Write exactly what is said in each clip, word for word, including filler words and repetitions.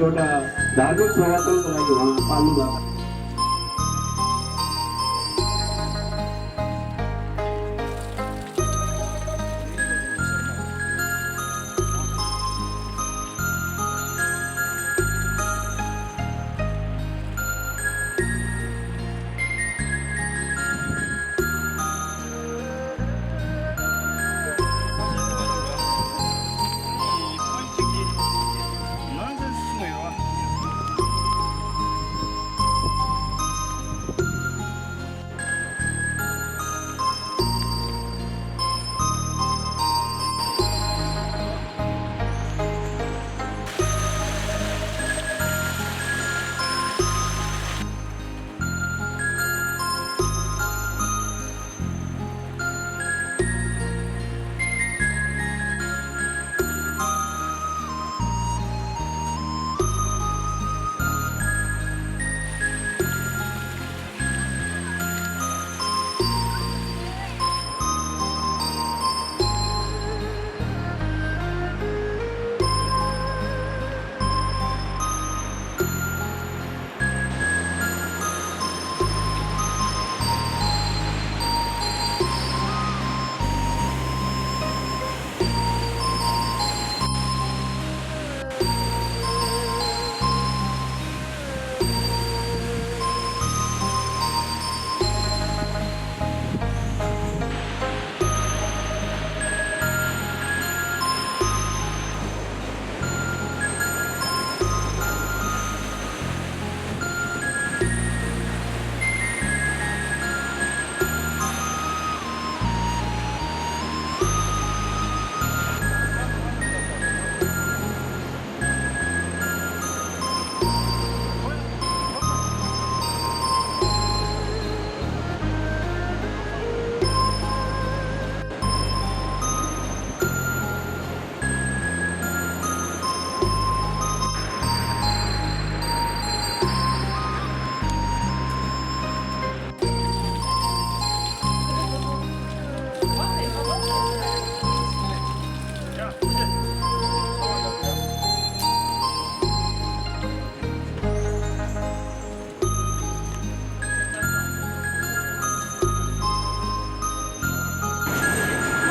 छोटा धार्मिक प्रवचन कराई वहाँ पालूंगा।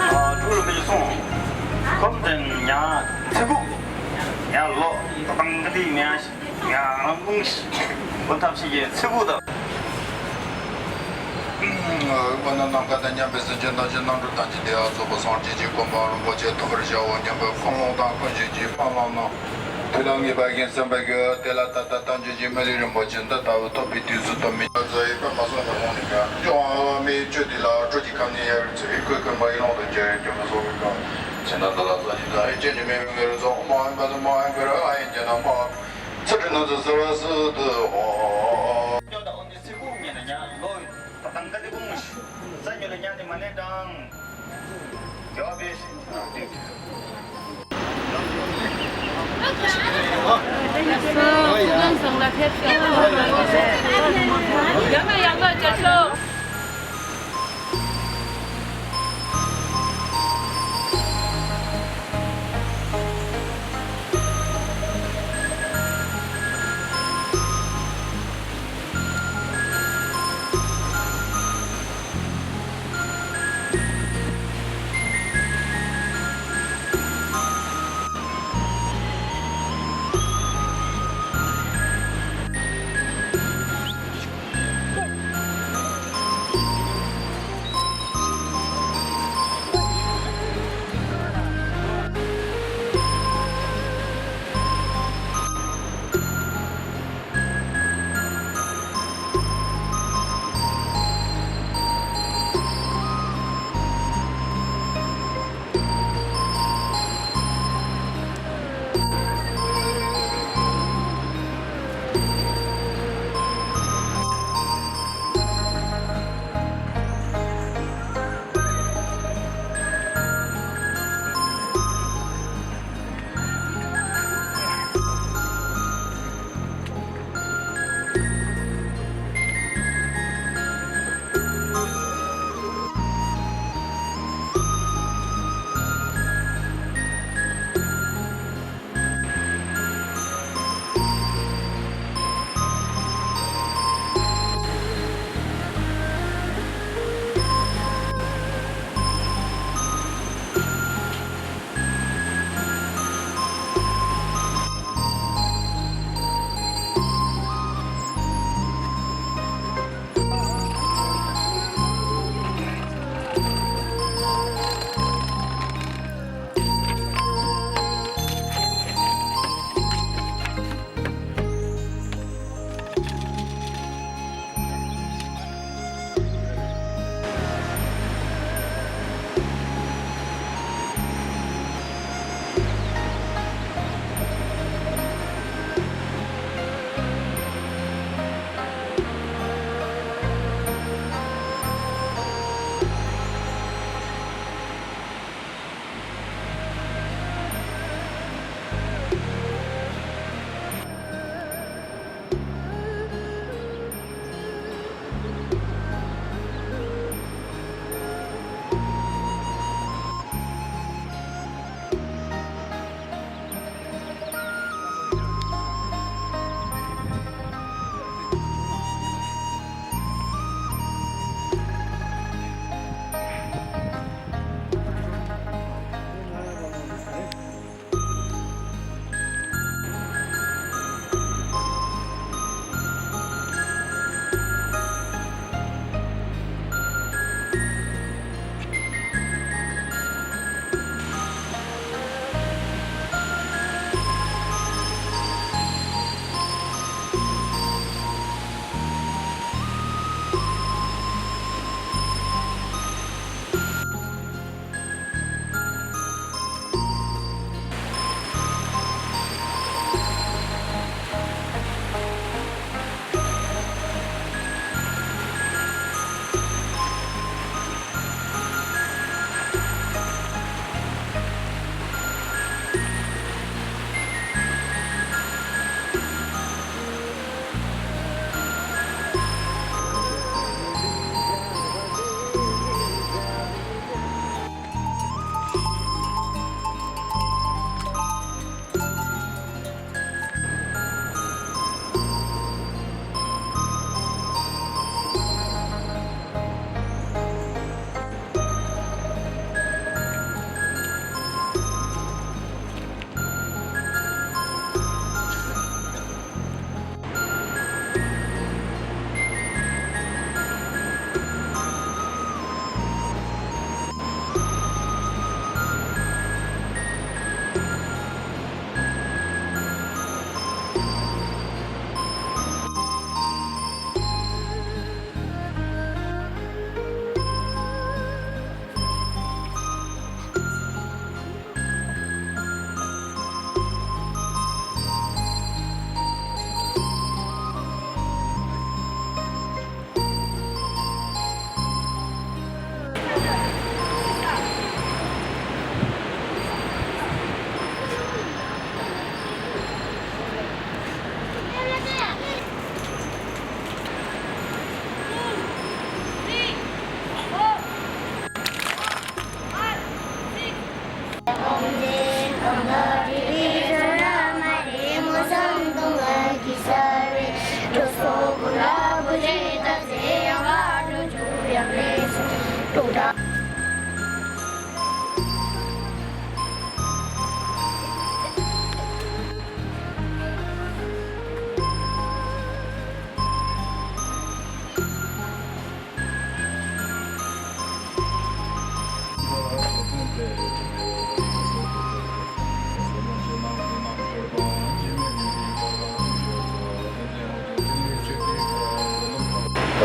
ཨ། ཕྲུ་གུ་ལ་མི་ཞིག་སོང་། ཁོམ་དེ་ཉ་ཚེ་ཕུག་ཉ་ལོ་ཏང་གི་དེ་ཉ་ཉ་རང་ཀུང་ཤི་བུ་ཐབས་ཤེས་ཀྱི་ཚེ་ཕུག་དང་། དབུས་པ་ན་ནམ་མཁའ་དང་མཉམ་པའི་སེམས་ཅན་ཐམས་ཅད་རྣམ་གྲོལ་ཐམས་ཅད་དེ་ཡང་རྫོགས་པ་སངས་རྒྱས་ཀྱི་གོ་འཕང་རིན་པོ་ཆེ་ཐོབ་པར་བྱའོ་སྙམ་པའི་ཀུན་སློང་དང་ཀུན་སྤྱོད་ཀྱི་སྨོན་ལམ་གནང་། དུས་ལ་ངེས་པ་བཞིན་གསན་པར་ཞུ། དེ་ལ་ད་ལྟ་ཐལ་འགྱུར་གྱི་མི་ལུས་རིན་པོ་ཆེ་འདི་ལྟ་བུ་ཐོབ་པའི་དུས་སུ་ཐོབ་མི་ཚེ་ཡི་པདྨ་སོགས་ཀྱི་ངང་ནས་ཀྱང་འབྱུང་བ་མི་ཡི་ཆོས་འདི་ལ་སྤྲོ་སྐྱིད་ཁམས་ནི་ཡལ་བར་བྱེད་པའི་སྐུ་ཁམས་པ་ཡི་ལོངས་སུ་གྱུར་ཡོད་ཀྱང་མི་བཟོད་པའི་གང་ཕྱིར་ན་འདི་ལ་སངས་རྒྱས་དང་ཡེ་ཤེས་ཀྱི་མེ་འོད་ངེས་རུ་རྫོགས། མ་ཧན་པ་དང་མ་ཧན་པར་ཨ་ཡན་ཅན་དང་མ་ཚུལ་ཁྲིམས་རྣམས་སུ་གསལ་བ་སུ་དུ་འོང་། ཉོན་དང་འོན་ཏེ་ཚེ་འགུགས་ཉེ་ན་ཉ་ལོ་ཡོད། ད་ལྟ་འགའ་དེ་ཀུན་ས་ཉོ་ལ་ཉ་དེ་མ་ནས་དང་།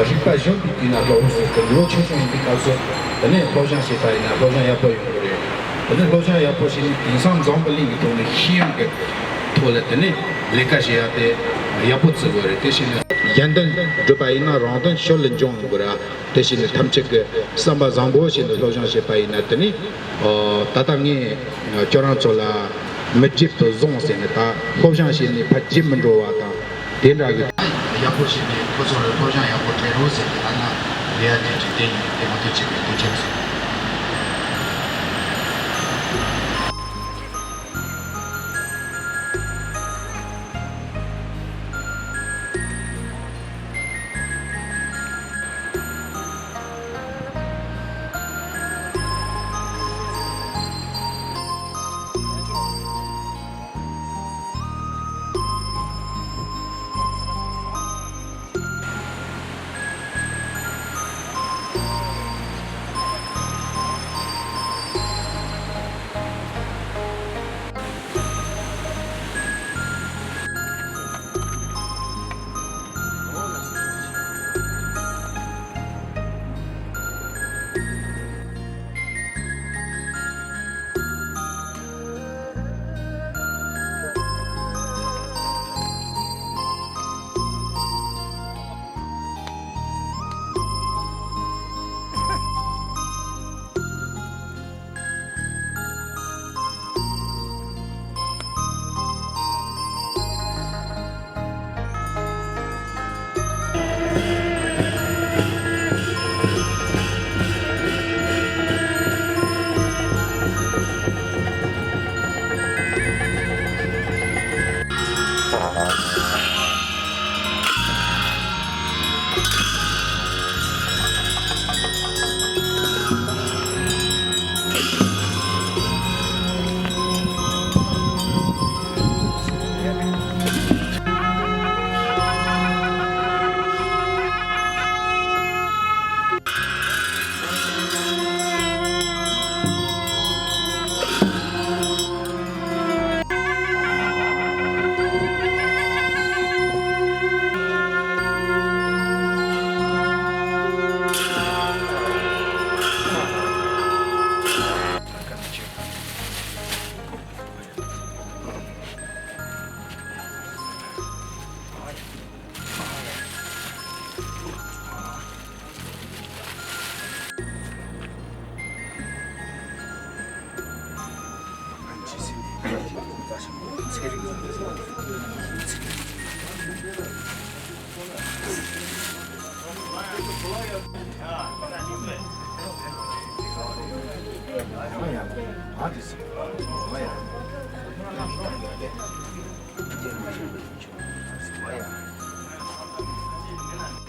རིག་པ་གཞོན་པའི་དུས་ན་སློབ་དཔོན་ཟེར་ཏེ་ལོ་ཆུང་ཆུང་ཡིན་པའི་སྐབས་སུ་དེ་ནས་སློབ་སྦྱོང་བྱེད་པ་ཡིན་ན་སློབ་སྦྱོང་ཡག་པོ་ཡོང་གི་རེད། དེ་ནས་སློབ་སྦྱོང་ཡག་པོ་བྱས་ནས་དེང་སང་འཛམ་བུ་གླིང་གི་ཐོག་ནས་ཤེས་ཡོན་གྱི་ཐོག་ལ་དེ་ནས་ལས་ཀ་བྱེད་ཡག་དེ་ཡག་པོ་བརྩི་དགོས་རེད། དེ་བྱས་ནས་གཞན་དོན་སྒྲུབ་པ་ཡིན་ན་རང་དོན་ཕྱིར་ལ་འབྱོངས་ཡོང་གི་རེད། དེ་བྱས་ནས་ཐམས་ཅད་ཀྱིས་བསམ་པ་བཟང་པོ་བྱས་ནས་སློབ་སྦྱོང་བྱེད་པ་ཡིན་ན་དེ་ནས་ད་ལྟ་ངས་ཁྱོད་རང་ཚོ་ལ་མི་བརྗེད་དུ་བཟུང་ཟེར་ནས་ད་སློབ་སྦྱོང་བྱས་ནས་ཕར་བརྗེད་མི་འགྲོ་བ་དང་དེ་འདྲ་གི། ཡག་པོ་བྱས་ནས་ཁོ་ཚོར་སློབ་སྦྱོང་ཡག་པོ་སྤྲད་རོགས་ཟེར་ནས་ད་ང་ལས་ཡ་དེ་དྲི་དེ་ཡིན་དེ་མ་གཏོགས་ཅི་གི་དུས་ཆེན་ཟེར།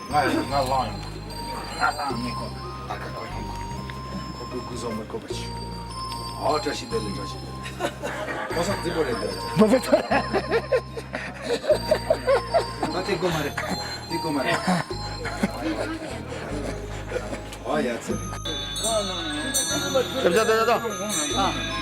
ང་ང་ལངས་ཡོང་། ང་ལངས་ནས་ཁོ་ད་ཁ་ཁོ་ཡོང་ཁོ་ཁོ་ཁོ་ཁོ་ཟོ་མི་ཁོ་པ་ཆུ། ཨོ་བཀྲ་ཤིས་བདེ་ལེགས་བཀྲ་ཤིས་བདེ་ལེགས། ཁོ་ས་རྫིག་པོ་རེད་འདུག་མ་ཟད། ད་དེ་དགོས་མ་རེད། དེ་དགོས་མ་རེད། ཨོ་ཡ་ཚེ་རིང་། ཞབས་ཞབས་ད་ད་ད། ཨ།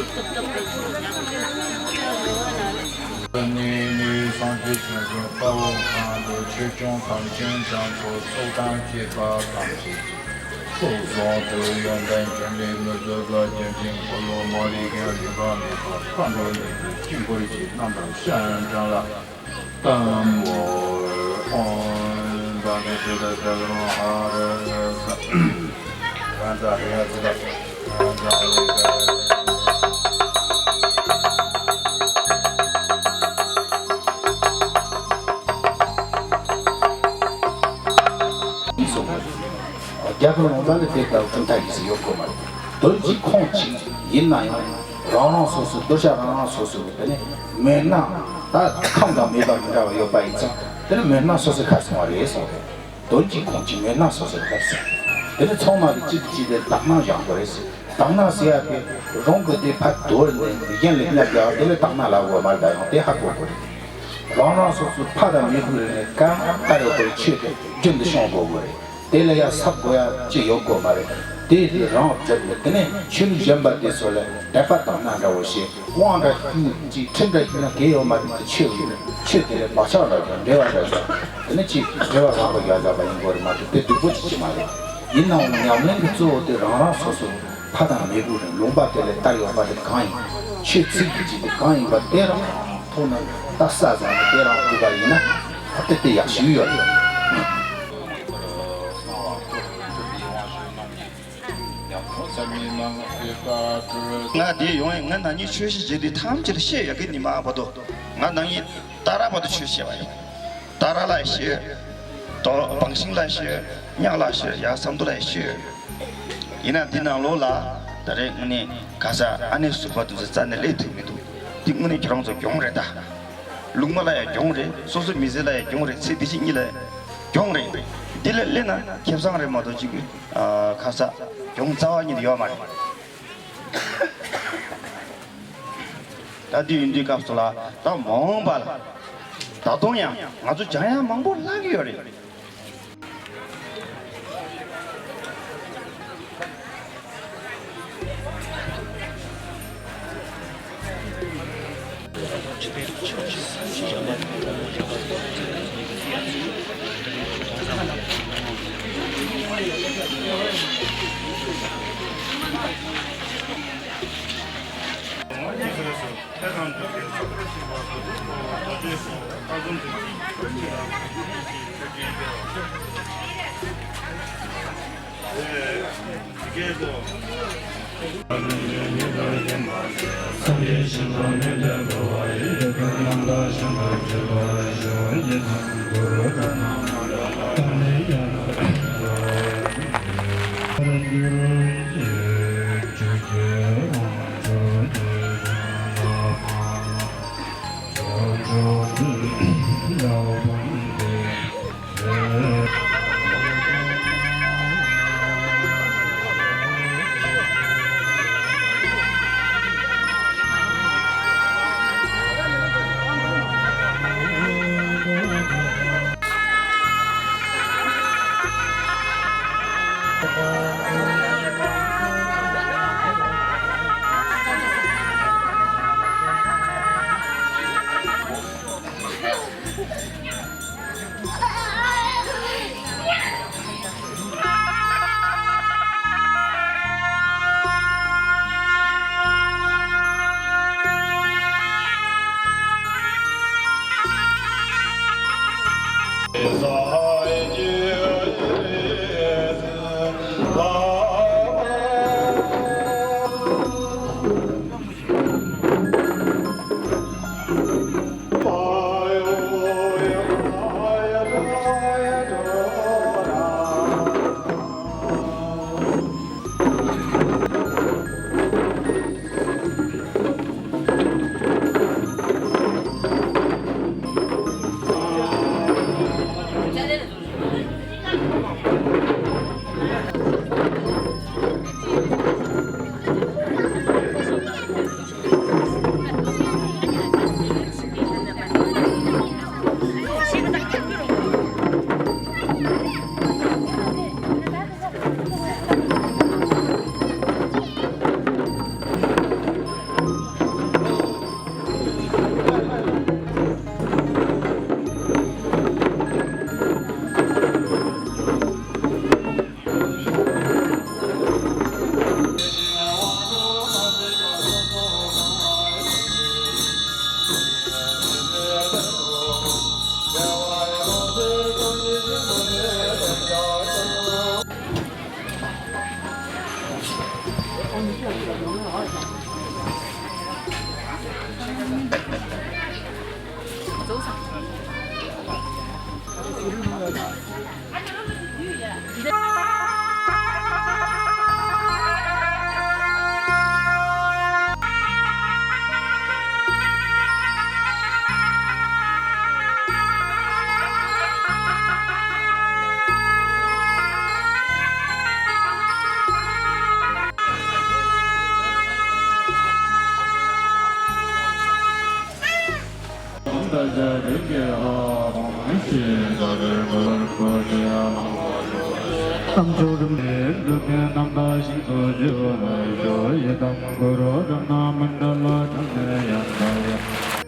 གནས་ནས་སངས་རྒྱས་བྱོན་ཙམ་དཔའ་བོ་གང་དུ་ཆོས་སྐྱོང་ཐམས་ཅད་དང་ཚོགས་དང་བཅས་པ་ཐམས་ཅད་ཀྱི་ཚོགས་བསགས་དུ་ཡོན་ཏན་འཕྲིན་ལས་མི་ཟད་པ་རྒྱལ་ཆེན་འཁོར་ལོ་མ་ལུས་ཀྱང་ལུས་པ་མེད་པ་མཁའ་འགྲོ་ནས་བུ་དཀྱིལ་འཁོར་གྱི་རྣམ་པར་སྤྱན་དྲངས་ལ། དམ་པོར་ཨོཾ་བཛྲ་ཀཱི་ཏི་ཏ་ཏ་ལོ་ཧ་ར་ས། ར་ཛ་རེ་ཡ་ཙི་ཏ། ར་ཛ་རེ་ཀ། རྒྱ་གར་ལུང་པ་ལ་དེ་ལྟར་གྲུབ་མཐའ་ཡིན་ཟེར་ཡོད་དགོས་མ་རེད། དོན་གཅིག་ཁུངས་གཅིག་ཡིན་ན་ཡང་། རང་རང་སོ་སོའི་གདུལ་བྱ་རང་རང་སོ་སོའི་དེ་ནས་མོས་སྣང་ད་ཁམས་དང་མོས་པ་མི་འདྲ་བ་ཡོད་པ་ཡིན་ཙང་དེ་ནི་མོས་སྣང་སོ་སོའི་ཁར་སོང་བ་རེད་གསུངས་རེད། དོན་གཅིག་ཁུངས་གཅིག་མོས་སྣང་སོ་སོའི་ཁར་སོང་། དེ་ནི་ཚང་མ་གི་གཅིག་གིས་གཅིག་དེ་དག་སྣང་བཞག་དགོས་རེད་ཟེར། དག་སྣང་ཟེར་ཡ་དེ་རང་གི་དེ་ཕར་དོར་ནས་གཞན་ལ་བརྙས་བཞག་དེ་ལ་དག་སྣང་ལབ་དགོས་མ་རེད། ད་ཡང་དེ་ཧ་གོ་དགོས་རེད། རང་རང་སོ་སོའི་ཕ་དང་མེས་པོའི་རིགས་ནས་གང་ལྟར་ཡོད་པའི་ཆོས་དེ་རྒྱུན་དུ་སྐྱོང་དགོས་དགོས་རེད། དེ་ལ་ཡང་ཟབ་དགོས་ཡ་ཅི་ཡོད་དགོས་མ་རེད། དེ་དེ་རང་གྲུབ་ནས་དེ་ནས་ཆོས་ལུགས་གཞན་པ་དེ་ཚོ་ལ་དད་པ་དང་སྣང་འདྲ་བོ་བྱེད། དབང་འདྲ་ཞུ་ཅིག་ཁྲིམས་འདྲ་ཞུ་ན་གལ་ཡོད་མ་རེད། དེ་ཆོས་ཡིན་ཆོས་དེ་ལ་བག་ཆགས་འདྲ་ཞུ་འབྲེལ་བ་འདྲ་ཞུ་དེ་ནི་ཅིག་འབྲེལ་བ་བཟང་པོ་ཡོད་ཟེར་བ་ཡིན་དགོས་རེད་མ་གཏོགས་དེ་སྡུག་པོ་ཅིག་ཅི་མ་རེད། ཡིན་ནའང་ཉམས་ལེན་གྱི་གཙོ་བོ་དེ་རང་རང་སོ་སོ་ཕ་དང་མེས་པོའི་རིགས་ལུང་པ་དེ་ལ་དར་ཡོད་པ་དེ་གང་ཡིན། ཆོས་ཚིག་གི་ཅིག་དེ་གང་ཡིན་པ་དེ་རང་ཐོག་ནས་ད་ས་བཟང་ནས་དེ་རང་སྒྲུབ་པ་ཡིན་ན་ད་དེ་དེ་ཡག་ཤོས་ཡོད་རེད། ང་དེ་ཡོང་ཡིན། ང་ནང་ཉིད་ཆོས་ཤིག་བྱེད་དུས་ཐམས་ཅད་ལ་བཤད་ཡོད་གི་ནི་མ་བར་དུ་ང་ནང་ཉིད་ཏཱ་ར་བར་དུ་ཆོས་བཤད་པ་ཡིན། ཏཱ་ར་ལ་བཤད། དོ་བང་ཤིང་ལ་བཤད། ཉག་ལ་བཤད། ཡ་ཟམ་དུ་ལ་བཤད། ཡིན་ན་འདི་ནང་ལོགས་ལ་ད་རེས་དངོས་གནས་ག་ས་ཨ་ནེ་ཟུར་པ་དུ་ཟེར་རྩ་ནས་སླེབས་ཐུབ་མི་འདུག་འདི་དངོས་གནས་ཁྱེད་རང་ཚོ་གྱོང་རེད་ད། ལུང་མ་ལ་ཡང་གྱོང་རེད། སོ་སོ་མི་ཚེ་ལ་ཡང་གྱོང་རེད། ཚེ་འདི་ཕྱི་གཉིས་ལ་ཡང་གྱོང་རེད། འདི་ལ་སླེབས་ན་ཁེ་བཟང་རེད་མ་གཏོགས་ཅིག་གི་ཨ་ཁ་ས་གྱོང་རྩ་བ་ཉིད་ཡོད་མ་རེད། ད་འདི་ཡིན་དུས་སྐབས་སུ་ལ་ད་མ་འོངས་པ་ལ་ད་དུང་ཡང་ང་ཚོ་སྦྱང་ཡ་མང་པོ་ལྷག་གི་ཡོད་རེད།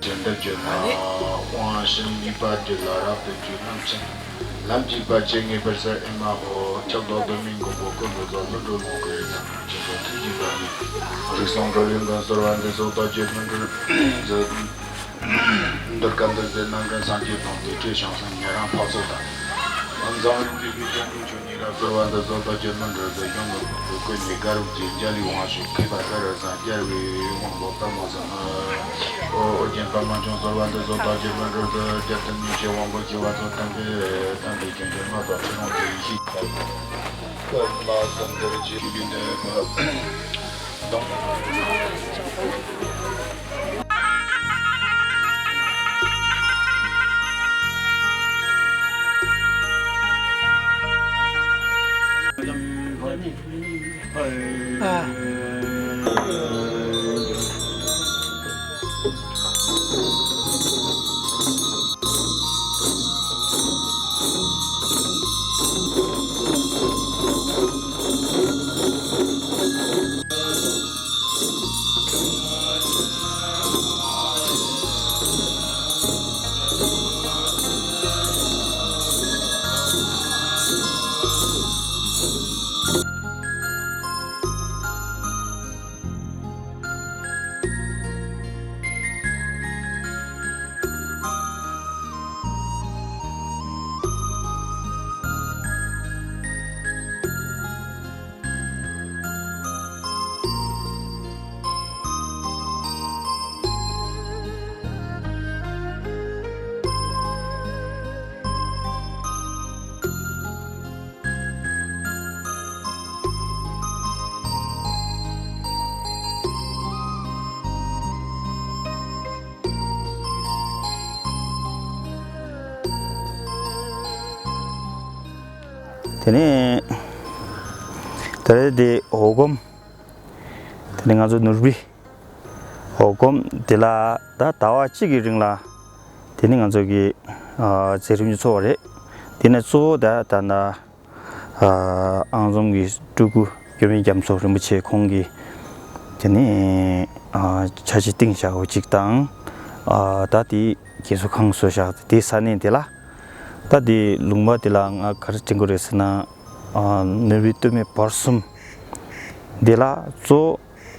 ཇི་འདྲ་བརྗོད་ན་དབང་ཞིང་དམིགས་པ་འདི་ལ་རབ་ཏུ་བརྗོད་རྣམ་མཁྱེན། ལམ་གཅིག་པ་ཇི་སྙེད་པར་གསལ་ཨེ་མ་ཧོ། ཁྱབ་བདག་གདོད་མའི་མགོན་པོ་ཀུན་ཏུ་རྫོགས། ཀླུ་སྒྲུབ་ལོངས་སྐུའི་རིགས་ལ་ཐུགས་རྗེ་ཆེན་པོ་ཐུགས་རྗེ་ཆེན་པོ། རིགས་གསུམ་འགྲོ་བའི་མགོན་གསོལ་བ་འདེབས་སོ། རྡོ་རྗེ་སྨིན་གྲོལ་མཛད། འདིར་སྐབས་འདིར་མཛད་རྣམ་འདྲེན་སངས་རྒྱས་དང་། དེ་འཕྲོས་བྱང་སེམས་ཉན་རང་འཕགས་ཚོགས་དང་། འཛམ་བུ་གླིང་འཇིག་རྟེན་སྐྱོང་གི་མཆོག་གསོལ་བ་འདེབས་སོ། རྡོ་རྗེ་སྨིན་གྲོལ་མཛད། གཞུང་ལུགས་ཀྱི་བཀོད་ནས་དགའ་རབ་ཀྱི་འཇའ་ལུས་དབང་ཕྱུག་མཁས་པ་ས་ར་བཟང་རྒྱལ་བའི་དབང་པོ་པདྨ་བཟང་། ཨོ་རྒྱན་པདྨ་འབྱུང་གསོལ་བ་འདེབས་སོ། རྡོ་རྗེ་སྨིན་གྲོལ་མཛད། རྒྱལ་དུ་མི་ཕྱེད་དབང་པོ་སྐྱེ་བ་ཚོགས། དམ་པའི་དམ་པའི་རྒྱུན་གྱི་སྔགས་དང་ཁྲིད་ཡོངས་ཀྱི་ཡེ་ཤེས་པདྨ་བཟང་དར་གྱི་རྒྱུད་ནས། དེ་ནས་ད་རེས་དེ་འོ་སྒོམ། དེ་ནས་ང་ཚོ་ནོར་བུའི་འོ་སྒོམ་དེ་ལ་ད་ཟླ་བ་གཅིག་གི་རིང་ལ་དེ་ནས་ང་ཚོ་གི་ཨ་མཛད་རིམ་གྱི་འཚོགས་པ་རེད། དེ་ནས་གཙོ་བོ་ད་ད་ད་ཨ་ཨང་འཛོམས་ཀྱི་སྤྲུལ་སྐུ་འགྱུར་མེད་རྒྱ་མཚོ་རིན་པོ་ཆེ་ཁོང་གིས་དེ་ནས་ཨ་ཕྱག་ཕྱི་བཏིང་བཞག་པ་གཅིག་དང་། ཨ་ད་དེ་དགེ་ཚོགས་ཁང་བཟོས་བཞག་དེའི་ས་གནས་དེ་ལ། ད་དེ་ལུང་པ་དེ་ལ་ང་ག་རེ་དྲན་གྱི་རེད་ཟེར་ན། ཨ་ནོར་བུའི་སྟོད་སྨད་བར་གསུམ་དེ་ལ་གཙོ་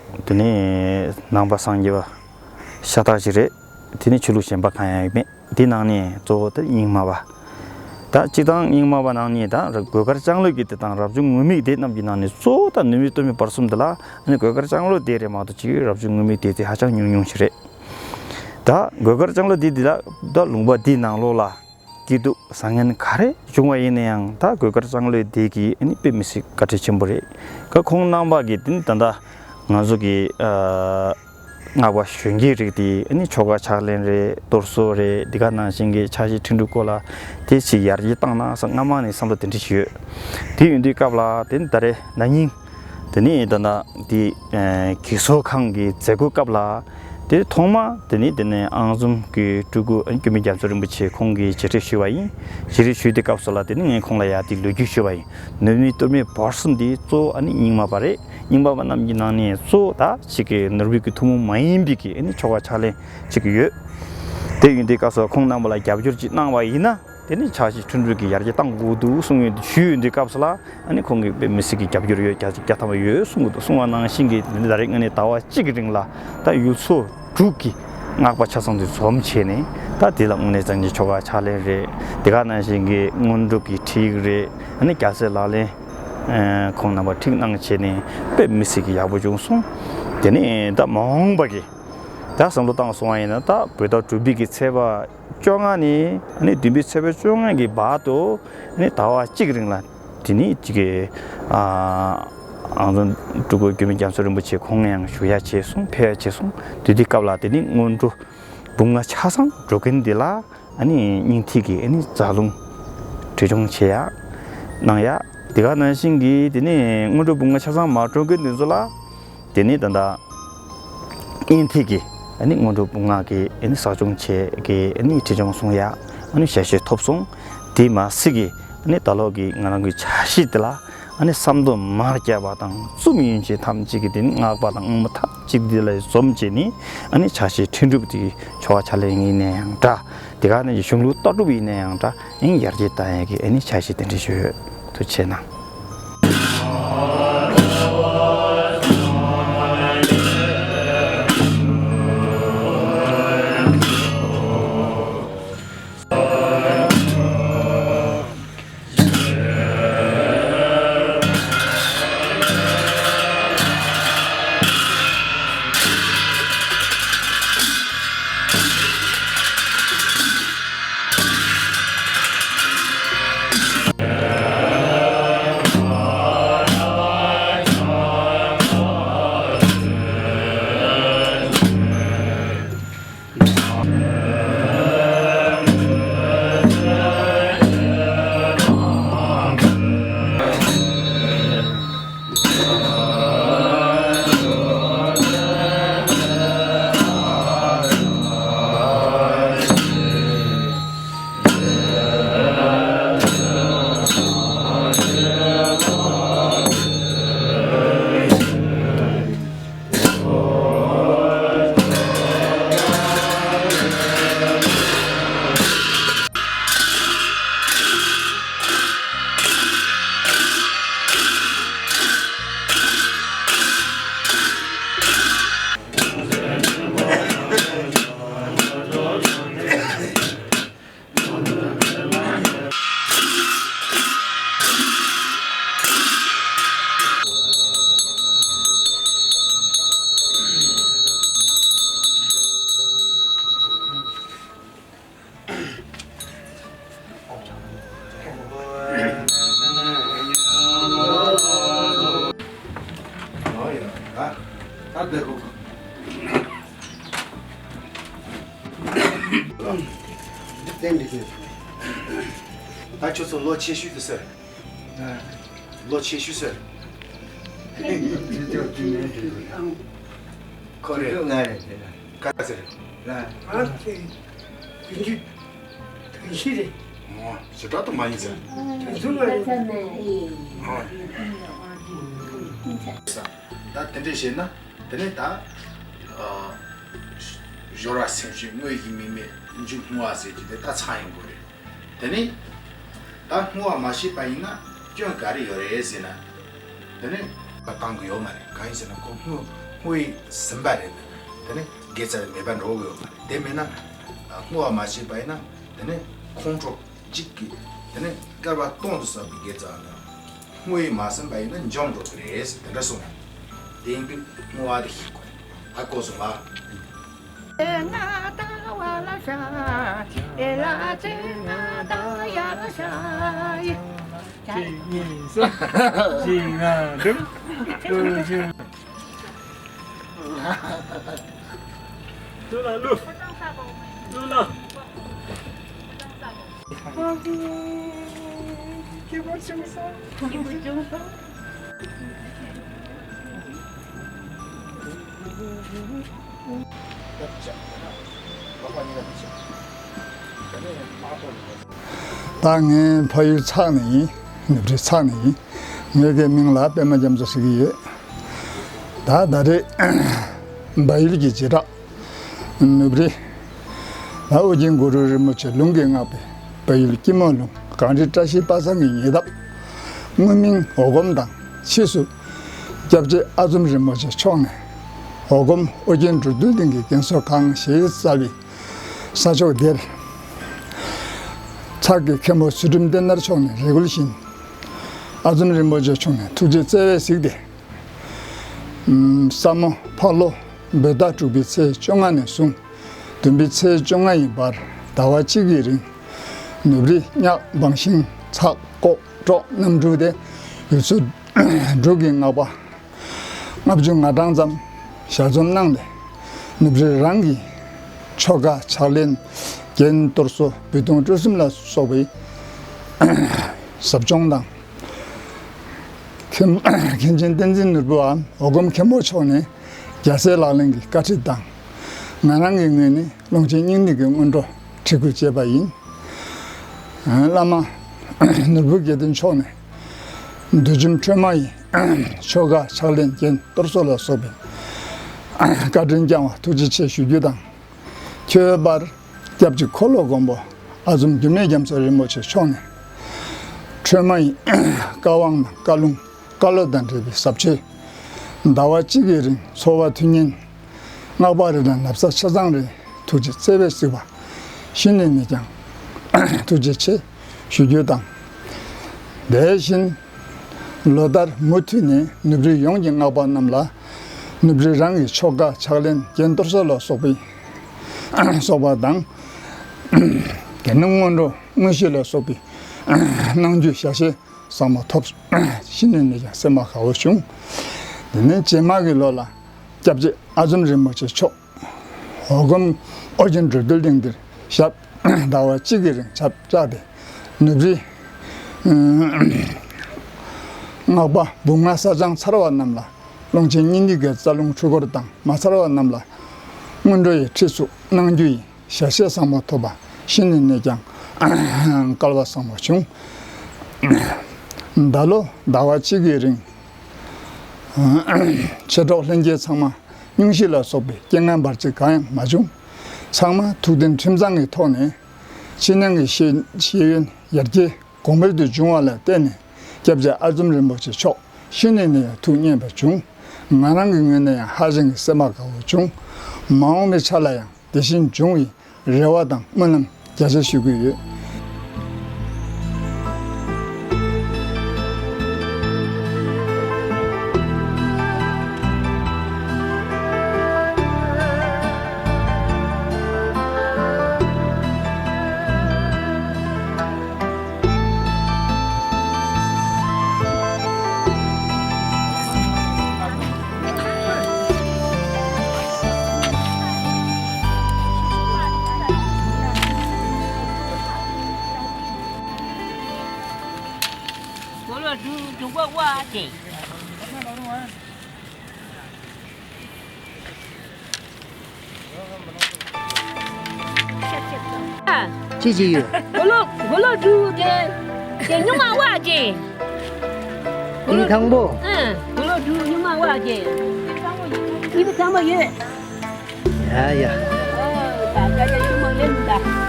བོ་དེ་ནས་ནང་པ་སངས་རྒྱས་པ་ཤ་སྟག་ཅིག་རེད། དེ་ནས་ཆོས་ལུགས་གཞན་པ་གང་ཡང་མེད། དེ་ནང་ནས་གཙོ་བོ་དེ་རྙིང་མ་པ། ད་སྤྱིར་བཏང་རྙིང་མ་པ་ནང་ནས་ད་གོས་དཀར་ལྕང་ལོ་གི་དེ་དང་རབ་བྱུང་ངུར་སྨྲིག་དེ་རྣམས་ཀྱི་ནང་ནས་གཙོ་བོ་ད་ནོར་བུའི་སྟོད་སྨད་བར་གསུམ་དེ་ལ་ཨ་ནི་གོས་དཀར་ལྕང་ལོ་དེ་རེད་མ་གཏོགས་ཅིག་རབ་བྱུང་ངུར་སྨྲིག་དེ་དེ་ཧ་ཅང་ཉུང་ཉུང་ཞིག་རེད། ད་གོས་དཀར་ལྕང་ལོ་དེ་དེ་ལ་ད་ལུང་པ་དེའི་ནང་ལོགས་ལ། སྐྱིད་སྡུག་བཟང་ངན་ག་རེ་བྱུང་བ་ཡིན་ན་ཡང་ད་གོས་དཀར་ལྕང་ལོའི་སྡེ་གི་ཨ་ནི་དཔེ་མི་སྲིད་བཀའ་དྲིན་ཆེན་པོ་རེད། ཁ་ཁོང་རྣམ་པ་གི་དེ་ནི་ད་ལྟ་ང་ཚོ་གི་ཨ་སྔགས་པ་གཞོན་སྐྱེས་རིགས་དེ་ཨ་ནི་ཆོ་ག་ཕྱག་ལེན་རེད། གཏོར་བཟོ་རེད། འདི་ག་ནང་བཞིན་གི་ཕྱག་བཞེས་ཁྲིད་འགྲོ་སྐོར་ལ་དེ་ཅིག་ཡར་རྒྱས་བཏང་ན་བསམ་སྔ་མ་ནས་བསམ་བློ་དེ་འདྲ་ཞིག་ཡོད། དེ་ཡོད་དུས་སྐབས་ལ་དེ་ནི་ད་རེས་ན་ནིང་། དེ་ནས་ད་ལྟ་དེ་ཨ་གི་གསོ་ཁང་གི་མཛད་སྒོའི་སྐབས་ལ་དེ་ཐོག་མ་དེ་ནས་དེ་ནས་ཨང་འཛོམས་ཀྱི་སྤྲུལ་སྐུ་ཨ་ནི་འགྱུར་མེད་རྒྱ་མཚོ་རིན་པོ་ཆེ་ཁོང་གིས་རྗེས་དྲན་ཞུས་པ་ཡིན། རྗེས་དྲན་ཞུས་དུས་སྐབས་སུ་ལ་དེ་ནས་ངས་ཁོང་ལ་ཡ་དེ་ལོ་རྒྱུས་ཞུས་པ་ཡིན། ནོར་བུའི་སྟོད་སྨད་བར་གསུམ་དེ་གཙོ་བོ་ཨ་ནི་རྙིང་མ་པ་རེད། རྙིང་མ་པ་རྣམས་ཀྱི་ནང་ནས་གཙོ་བོ་ད་ཅིག་གི་ནོར་བུའི་གི་ཐུན་མོང་མ་ཡིན་པའི་གི་ཨ་ནི་ཆོ་ག་ཕྱག་ལེན་ཅིག་ཡོད། དེ་ཡིན་དུས་སྐབས་སུ་ཁོང་རྣམ་པ་ལ་རྒྱབ་སྐྱོར་ཅིག་གནང་བ་ཡིན་ན། དེ་ནི་ཕྱག་བཞེས་ཁྲིད་འགྲོ་གི་ཡར་རྒྱས་གཏང་དགོས་འདུག་གསུང་ཡོང་དུས་ཞུས་ཡོང་དུས་སྐབས་སུ་ལ་ཨ་ནི་ཁོང་གིས་དཔེ་མི་སྲིད་ཀྱི་རྒྱབ་སྐྱོར་ཡོད། རྒྱ་རྒྱ་ཐམ་པ་ཡོད་གསུང་གི་འདུག་གསུང་བ་ནང་བཞིན་གྱི་དེ་ནི་ད་རེས་དངོས་གནས་ཟླ་བ་གཅིག་གི་རིང་ལ་ད་ཡུལ་ཚོ་དྲུག་གི་སྔགས་པ་ཆ་ཚང་དེ་འཛོམས་བྱས་ནས་ད་དེ་ལ་དངོས་གནས་བྱས་ནས་ཆོ་ག་ཕྱག་ལེན་རེད། དེ་ག་ནང་བཞིན་གྱི་སྔོན་འགྲོ་གི་ཁྲིད་ཡིག་རེད། ཨ་ནི་རྒྱལ་སྲས་ལག་ལེན་ཁོང་རྣམ་པ་ཁྲིད་གནང་བྱས་ནས་དཔེ་མི་སྲིད་ཀྱི་ཡག་པོ་བྱུང་སོང་། དེ་ནས་ད་མ་འོངས་པ་གི་ད་བསམ་བློ་བཏང་སོང་བ་ཡིན་ན། ད་བོད་ཟླ་དྲུག་པའི་གི་ཚེས་པ་བཅོ་ལྔ་ནས་ཨ་ནི་བདུན་པའི་ཚེས་པ་བཅོ་ལྔ་གི་བར་དུ་ཨ་ནི་ཟླ་བ་གཅིག་རིང་ལ་དེ་ནི་གཅིག་གི་ཨ་ཨང་རྩོམ་སྤྲུལ་སྐུ་འགྱུར་མེད་རྒྱ་མཚོ་རིན་པོ་ཆེ་ཁོང་ཡང་བཞུགས་ཡ་བྱས་སོང་། ཕེབས་ཡ་བྱས་སོང་། དེ་དུས་སྐབས་ལ་དེ་ནི་སྔོན་འགྲོ་སྦུག་ལྔ་ཆ་ཚང་འགྲོ་མཁན་འདི་ལ་ཨ་ནི་སྙིང་ཐིག་གི་ཨ་ནི་རྫ་ལུང་བྲིས་སྦྱོང་བྱེད་ཡ་གནང་ཡ། དེ་ག་ནང་བཞིན་གྱི་དེ་ནི་སྔོན་འགྲོ་སྦུག་ལྔ་ཆ་ཚང་མ་འགྲོ་མཁན་འདི་ཚོ་ལ་དེ་ནི་ད་ལྟ་སྙིང་ཐིག་གི་ཨ་ནི་སྔོན་འགྲོ་སྦུག་ལྔ་གི་ཨ་ནི་ཟབ་སྦྱོང་བྱེད་ཀྱི་ཨ་ནི་བྲིས་སྦྱོང་གསུང་ཡ་ཨ་ནི་ཞལ་བཞེས་ཐོབ་སོང་། དེ་མ་ཟད་ཀྱི་ཨ་ནི་ད་ལོ་གི་ང་རང་གི་འཆར་གཞི་དེ་ལ་ཨ་ནི་བསམ་དོན་མ་བརྒྱབ་པ་དང་བཙུན་མོ་ཡོན་ཆབ་ཐམས་ཅད་ཀྱི་དེ་ནི་སྔགས་པ་དང་སྔགས་མོ་ཐམས་ཅད་དེ་ལ་འཛོམས་བྱས་ནས་ཨ་ནི་འཆར་གཞི་འཕྲིན་སྒྲུབ་དེ་ཆོ་ག་ཕྱག་ལེན་ཡིན་ན་ཡང་འདྲ། དེ་ག་ནང་བཞིན་གཞུང་ལུགས་ལྟ་གྲུབ་ཡིན་ན་ཡང་འདྲ། ཨིན་ཡར་རྒྱས་བཏང་ཡས་ཀྱི་ཨ་ནི་འཆར་གཞི་དེ་འདྲ་ཞུ་ཐུགས་རྗེ་གནང་། ད་ཁྱོད་ཚོ་ལོ་ཆེ་ཤོས་དེ་སུ་རེད། ལོ་ཆེ་ཤོས་སུ་རེད། ཁོ་རེད། ང་རེད། ག་ཚོད་རེད། ང་ཚོ་བདུན་ཅུ་དོན་བཞི་རེད། ཨོ། ཞེ་དྲག་ཏུ་མ་ཡིན་ཟེར། དོན་གསུམ་མ་རེད། ཨོ། ད་དེ་འདྲས་བྱས་ན་དེ་ནས་ད་ཨ་སྦྱོར་བ་སེམས་བསྐྱེད་དངོས་ཀྱི་དམིགས་མེད་མཇུག་བསྔོ་བ་ཟེར་རྒྱུ་དེ་ད་ཚང་ཡོང་གི་རེད། དེ་ནས་ད་བསྔོ་བ་མ་བྱས་པ་ཡིན་ན་སྐྱོན་ག་རེ་ཡོད་རེད་ཟེར་ན། དེ་ནས་བཏང་གི་ཡོད་མ་རེད། གང་ཡིན་ཟེར་ན་ཁོ་བསྔོ་བསྔོ་བས་ཟིན་པ་རེད། དེ་ནས་དགེ་རྩ་དེ་མེད་པ་འགྲོ་གི་ཡོད་མ་རེད། དེ་མིན་ན་བསྔོ་བ་མ་བྱས་པ་ཡིན་ན་དེ་ནས་ཁོང་ཁྲོ་འཇིགས་ཀྱི་དེ་ནས་བསྐལ་པ་སྟོང་དུ་བསགས་པའི་དགེ་རྩ་ནི་བསྔོ་བས་མ་ཟིན་པ་ཡིན་ན་འཇོམས་འགྲོ་གི་རེད་ཟེར་དེ་འདྲ་གསུངས། དེ་ཡིན་དུས་བསྔོ་བ་དེ་ཤེས་དགོས། ཨ་གོ་སོང་ང་། གཅིག་གཉིས་གསུམ། གཅིག་ལྔ་དྲུག་དྲུག་ཅུ། ལ་ལུ། ལུ་ལ། སྐྱིད་པོ་བྱུང་སོང་། སྐྱིད་པོ་བྱུང་སོང་། ད་ངའི་ཕ་ཡུལ་ཚག་ནས་ཡིན། ནུབ་རི་ཚག་ནས་ཡིན། ངའི་གི་མིང་ལ་པད་མ་རྒྱ་མཚོ་ཟེར་གྱི་ཡོད། ད་ད་རེས་བལ་ཡུལ་གྱི་བྱེ་བྲག་ནུབ་རི་ལ་ཨོ་རྒྱན་གུ་རུ་རིན་པོ་ཆེ་ལུང་གིས་བསྔགས་པའི་བལ་ཡུལ་སྐྱིད་མོ་ལུང་གངས་རི་བཀྲ་ཤིས་པ་སངས་ཀྱི་ཉེ་འདབས། དངོས་མིང་འོ་སྒོམ་དང་ཕྱིས་སུ་སྐྱབས་རྗེ་ཨ་ཙུམ་རིན་པོ་ཆེ་མཆོག་ནས་འོ་སྒོམ་ཨོ་རྒྱན་འབྲུ་འདུལ་གླིང་གི་རྒན་གསོ་ཁང་ཞེས་བསྩལ་བའི་ས་ཕྱོགས་འདིར། ཚག་གི་མཁན་པོ་ཚུལ་ཁྲིམས་བསྟན་དར་མཆོག་ནས་རེ་སྐུལ་བཞིན། ཨ་ཙུམ་རིན་པོ་ཆེ་མཆོག་ནས་ཐུགས་རྗེ་བརྩེ་བས་གཟིགས་ཏེ། ས་མོ་ཕག་ལོ་ བོད་ཟླ་དྲུག་པའི་ཚེས་བཅོ་ལྔ་ནས་བཟུང་བདུན་པའི་ཚེས་བཅོ་ལྔ་ཡི་བར་ཟླ་བ་གཅིག་གི་རིང་ནུབ་རི་གཉགས་འབངས་ཤིང་ཚགས་ཀོག་ཀྲོག་གནམ་གྲུ་དེ་ཡུལ་ཚོ་འབྲུག་གི་སྔགས་པ་ལྔ་བཅུ་ང་གྲངས་ཙམ་ཞལ་འཛོམས་གནང་སྟེ་ནུབ་རི་རང་གི་ཆོ་ག་ཕྱག་ལེན་རྒྱན་གཏོར་བཟོ་འབུད་རྡུང་དཀྲོལ་གསུམ་ལ་སོགས་པའི་ཟབ་སྦྱོང་དང་། མཁན་མཁན་ཆེན་བསྟན་འཛིན་ནོར་བུའམ་འོ་སྐོམ་མཁན་པོ་མཆོག་ནས་རྒྱལ་སྲས་ལག་ལེན་གྱི་བཀའ་ཁྲིད་དང་། ང་རང་གི་ངོས་ནས་ཀློང་ཆེན་སྙིང་ཐིག་གི་སྔོན་འགྲོ་ཁྲིད་བསྐུལ་བྱས་པ་ཡིན། བླ་མ་ནོར་བུ་དགེ་ལྡན་མཆོག་ནས་བདུད་འཇོམས་ཁྲོས་མ་ཡི་ཆོ་ག་ཕྱག་ལེན་རྒྱན་གཏོར་བཟོ་ལ་སོགས་པའི་བཀའ་དྲིན་བསྐྱངས་བ་ཐུགས་རྗེ་ཆེ་ཞུ་རྒྱུ་དང་། ཁྱོད་པར་སྐྱབས་རྗེ་འཁོར་ལོ་མགོན་པོ་ཨ་ཛོམ་འགྱུར་མེད་རྒྱ་མཚོ་རིན་པོ་ཆེ་མཆོག་ནས་ཁྲོས་མ་ཡི་བཀའ་དབང་དང་བཀའ་ལུང་བཀའ་སློབ་དང་འབྲེལ་བའི་ཟབ་ཆོས་ཟླ་བ་གཅིག་གི་རིང་འཚོ་བ་མཐུན་རྐྱེན་སྔགས་པ་རེ་དང་ན་བཟའ་ཆ་ཚང་རེ་ཐུགས་རྗེ་བརྩེ་བས་གཟིགས་པ་ཤིན་ཏུ་ནས་ཀྱང་ཐུགས་རྗེ་ཆེ་ཞུ་རྒྱུ་དང་། དེ་བཞིན་ལོ་ལྟར་མུ་མཐུད་ནས་ནུབ་རི་ཡོངས་ཀྱི་སྔགས་པ་རྣམས་ལ་ནུབ་རི་རང་གི་ཆོ་ག་ཕྱག་ལེན་རྒྱན་གཏོར་བཟོ་ལ་སོགས་པའི་སོགས་པ་དང་། དགེ་འདུན་སྔོན་འགྲོ་དངོས་གཞི་ལ་སོགས་པའི་གནང་རྒྱུའི་ཞལ་བཞེས་ཟབ་མོ་ཐོབ། ཤིན་ཏུ་ནས་ཀྱང་སེམས་པ་དགའ་བོ་བྱུང་། དེ་ནས་རྗེས་མ་གི་ལོ་ལ་སྐྱབས་རྗེ་ཨ་ཛོམ་རིན་པོ་ཆེ་མཆོག་འོ་སྐོམ་ཨོ་རྒྱན་འགྲོ་འདུལ་གླིང་འདིར་ཞབས་ཟླ་བ་གཅིག་གི་རིང་ཞབས་བཅགས་ཏེ་ནུབ་རི་སྔགས་པ་འབུམ་ལྔ་ས་བྱང་ཚར་བ་རྣམས་ལ་ཀློང་ཆེན་སྙིང་ཐིག་གི་རྩ་རླུང་འཁྲུལ་འཁོར་དང་མ་ཚར་བ་རྣམས་ལ་སྔོན་འགྲོ་ཡི་ཁྲིད་ཚུགས་གནང་རྒྱུ་ཡི་ཞལ་བཞེས་བཟང་པོ་ཐོབ་པ་ཤིན་ཏུ་ནས་ཀྱང་སྐལ་བ་བཟང་པོ་བྱུང་། ད་ལོ་ཟླ་བ་གཅིག་གི་རིང་མཆེད་གྲོགས་ལྷན་རྒྱས་ཚང་མ་སྙུང་གཞི་ལ་སོགས་པའི་རྐྱེན་ངན་བར་ཆད་གང་ཡང་མ་བྱུང་། ཚང་མ་ཐུགས་མཐུན་ཁྲིམས་གཙང་གི་ཐོག་ནས་ཕྱི་ནང་གི་ཤེས་ཤེས་ཡོན་ཡར་རྒྱས་གོང་འཕེལ་དུ་བྱུང་བ་ལ་བརྟེན་ནས་སྐྱབས་རྗེ་ཨ་ཛོམ་རིན་པོ་ཆེ་མཆོག་ཤིན་ཏུ་ནས་ཡང་ཐུགས་མཉེས་པ་བྱུང་། ང་རང་གི་ངོས་ནས་ཡང་ཧ་ཅང་གི་སེམས་པ་དགའ་བོ་བྱུང་། མ་འོངས་པའི་ཆ་ལ་ཡང་དེ་བཞིན་འབྱུང་བའི་རེ་བ་དང་སྨོན་ལམ་རྒྱ་ཆེ་ཞུ་གི་ཡོད། ཅི་ཅི་ཡོད། གོ་ལོ་གོ་ལོ་འབྲུ་དེ་དེ་ཉུང་མ་བ་ཅན། ཨི་ཁང་པོ། ཨང་། གོ་ལོ་འབྲུ་ཉུང་མ་བ་ཅན། ཨི་བི་ཚང་མ་ཡོད། ཡ་ཡ། ཨོ་ད་ད་ཡ་ཡུ་མ་ལེན་ད།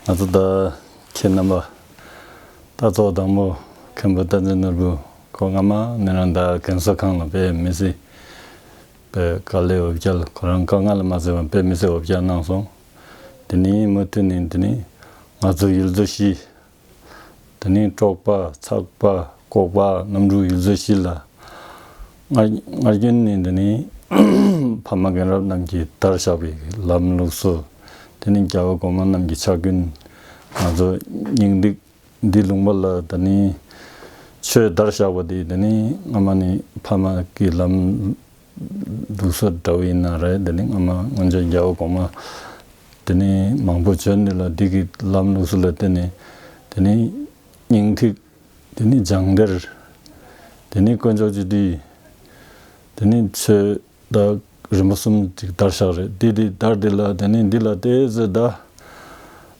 ང་ཚོ་ད་ཁྱེད་རྣམ་པ་ད་གཙོ་བོ་དང་པོ་མཁན་པོ་བསྟན་འཛིན་ནོར་བུ་ཁོ་སྔ་མ་ནས་རང་ད་རྒན་གསོ་ཁང་ལ་དཔེ་མི་སྲིད་པའི་དཀའ་ལས་འོ་བརྒྱལ། ཁོ་རང་དཀའ་ངལ་ལ་མ་བརྩི་བར་དཔེ་མི་སྲིད་འོ་བརྒྱལ་གནང་སོང་། དེ་ནས་མུ་མཐུད་ནས་དེ་ནས་ང་ཚོ་ཡུལ་ཚོ་བཞི། དེ་ནས་འབྲོག་པ་ཚགས་པ་ལྐོག་པ་གནམ་གྲུ་ཡུལ་ཚོ་བཞི་ལ་སྔར་སྔར་རྒྱུན་ནས་དེ་ནས་ཕ་མ་རྒན་རབས་རྣམས་ཀྱིས་དར་བཞག་པའི་ལམ་ལུགས་སྲོལ། དེ་ནས་རྒྱལ་བ་གོང་མ་རྣམས་ཀྱི་ཕྱག་རྒྱུན། ང་ཚོ་སྙིང་ཐིག་འདི་ལུང་པ་ལ་དེ་ནས་ཆོས་དར་བཞག་པ་དེ་དེ་ནས་སྔ་མ་ནས་ཕ་མ་གི་ལམ་ལུགས་སྲོལ་འདྲ་བོ་ཡིན་ན་རེད། དེ་ནས་སྔ་མ་སྔོན་ཆད་རྒྱལ་བ་གོང་མ་དེ་ནས་མང་པོ་བྱོན་ནས་ལ་འདི་གི་ལམ་ལུགས་སྲོལ་ལ་བརྟེན་ནས་དེ་ནས་སྙིང་ཐིག་དེ་ནས་སྦྱང་གཏེར། དེ་ནས་དཀོན་མཆོག་སྤྱི་འདུས། དེ་ནས་ཆོས་ད་རིམ་པ་གསུམ་ཅིག་དར་བཞག་རེད། དེ་དེ་དར་དེ་ལ་དེ་ནས་འདི་ལ་ཏོག་ཙམ་ད་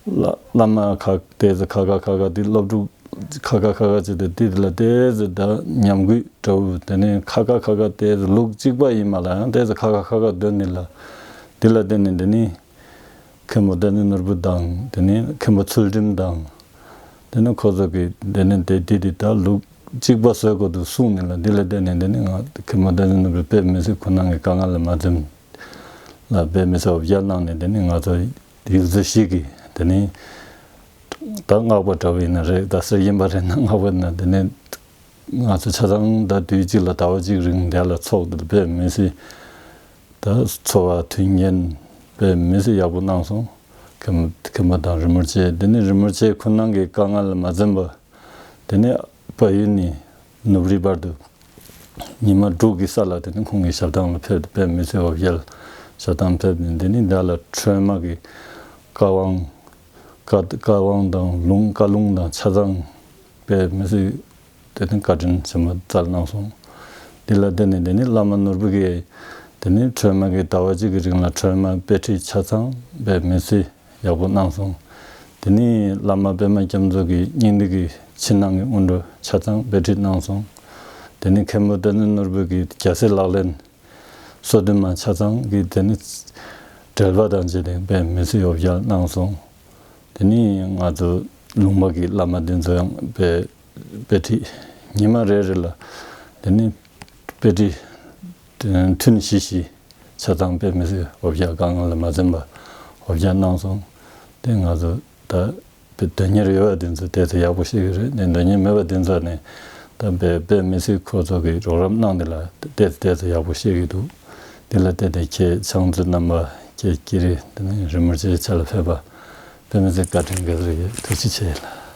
བླ་བླ་མ་ཁག་ཏོག་ཙམ་ཁ་ཁ་ཁ་ཁ་དེ་སློབ་ཕྲུག་ཁ་ཁ་ཁ་ཁ་ཅིག་དེ་དེ་དེ་ལ་ཏོག་ཙམ་ད་ཉམས་རྒུད་འདྲ་བོ། དེ་ནས་ཁ་ཁ་ཁ་ཁ་ཏོག་ཙམ་ལུགས་གཅིག་པ་ཡིན་མ་ལ་ཡང་ཏོག་ཙམ་ཁ་ཁ་ཁ་ཁ་འདོན་ནི་ལ་འདི་ལ་བརྟེན་ནས་དེ་ནས། མཁན་པོ་བསྟན་འཛིན་ནོར་བུ་དང་དེ་ནས་མཁན་པོ་ཚུལ་ཁྲིམས་དང་། དེ་ནས་ཁོ་ཚོ་གི་དེ་ནས་དེ་དེ་དེ་ད་ལུགས་གཅིག་པ་བཟོ་དགོས་འདུག་གསུངས་ནས་ལ་འདི་ལ་བརྟེན་ནས་དེ་ནས་ང་མཁན་པོ་བསྟན་འཛིན་ནོར་བུ་དཔེ་མི་སྲིད་ཁོ་རང་གི་དཀའ་ངལ་ལ་མ་འཛེམས་ལ་དཔེ་མི་སྲིད་འོ་བརྒྱལ་གནང་ནས་དེ་ནས་ང་ཚོ་ཡུལ་ཚོ་བཞི་གི་དེ་ནས་ད་སྔགས་པ་འདྲ་བོ་ཡིན་ན་རེད། ད་གསེར་སྐྱེམས་པ་རེད་ན་སྔགས་པ་ཡིན་ན་དེ་ནས། ང་ཚོ་ཆ་ཚང་ད་དུས་གཅིག་ལ་ཟླ་བ་གཅིག་རིང་དེ་ལ་ཚོགས་དེ་དཔེ་མི་སྲིད་ད་འཚོ་བ་མཐུན་རྐྱེན་དཔེ་མི་སྲིད་ཡག་པོ་གནང་སོང་། མཁན་མཁན་པོ་དང་རི་མོར་ཆེ་དེ་ནས་རི་མོར་ཆེ་ཁོ་རང་གི་དཀའ་ངལ་ལ་མ་འཛེམས་པ། དེ་ནས་ཕ་ཡུལ་ནས་ནུབ་རི་བར་དུ་ཉི་མ་དྲུག་གི་ས་ལ་དེ་ནས་ཁོང་གི་ཞབས་ཐང་ལ་ཕེབས་དཔེ་མི་སྲིད་འོ་བརྒྱལ་ཞབས་ཐང་ཕེབས་ནས་དེ་ནས་དེ་ལ་ཁྲོས་མ་གི་བཀའ་དབང་བཀའ་བཀའ་དབང་དང་ལུང་བཀའ་ལུང་དང་ཆ་ཚང་དཔེ་མི་སྲིད། དེ་ནས་བཀའ་དྲིན་ཆེན་པོ་སྩལ་གནང་སོང་། འདི་ལ་བརྟེན་ནས་དེ་ནས་བླ་མ་ནོར་བུ་གིས་དེ་ནས་ཁྲོས་མ་གི་ཟླ་བ་གཅིག་གི་རིང་ལ་ཁྲོས་མ་དཔེ་ཁྲིད་ཆ་ཚང་དཔེ་མི་སྲིད་ཡག་པོ་གནང་སོང་། དེ་ནས་བླ་མ་པདྨ་སྐྱབས་མགོན་གྱི་སྙིང་ཐིག་གི་ཕྱི་ནང་གི་སྔོན་འགྲོ་ཆ་ཚང་དཔེ་ཁྲིད་གནང་སོང་། དེ་ནས་མཁན་པོ་བསྟན་འཛིན་ནོར་བུ་གི་རྒྱལ་སྲས་ལག་ལེན། སོ་བདུན་མ་ཆ་ཚང་གི་དེ་ནི་འགྲེལ་པ་དང་བཅས་ཏེ་དཔེ་མི་སྲིད་འོ་བརྒྱལ་གནང་སོང་། དེ་ནི་ང་ཚོ་ལུང་པ་གི་བླ་མ་དེ་ཚོ་ཡང་དཔེ་དཔེ་ཁྲིད་ཉི་མ་རེ་རེ་ལ་དེ་ནི་དཔེ་ཁྲིད་ཐུན་བཞི་བཞི་ཆ་ཚང་དཔེ་མི་སྲིད་འོ་བརྒྱལ་དཀའ་ངལ་ལ་མ་འཛེམས་པ་འོ་བརྒྱལ་གནང་སོང་། དེ་ང་ཚོ་ད། དཔེ་དོན་གཉེར་ཡོད་པ་དེ་ཚོ་ཏོག་ཙམ་ཡག་པོ་ཤེས་ཀྱི་རེད། ནས་དོན་གཉེར་མེད་པ་དེ་ཚོ་ནས་ད་དཔེ་དཔེ་མི་སྲིད་ཁོ་ཚོ་གི་རོགས་རམ་གནང་དེ་ལ་ཏོག་ཙམ་ཏོག་ཙམ་ཡག་པོ་ཤེས་ཀྱི་འདུག་དེ་ལ་བལྟས་ཏེ་ཁྱེད་ཕྱག་མཛོད་རྣམ་པ་ཁྱེད་ཀྱི་རེད། དེ་ནས་རི་མོར་ཆེ་ཆ་ལ་ཕེབས་པ་དཔེ་མི་སྲིད་བཀའ་དྲིན་དགའ་ཚོར་ཡོད། ཐུགས་རྗེ་ཆེ་ལ།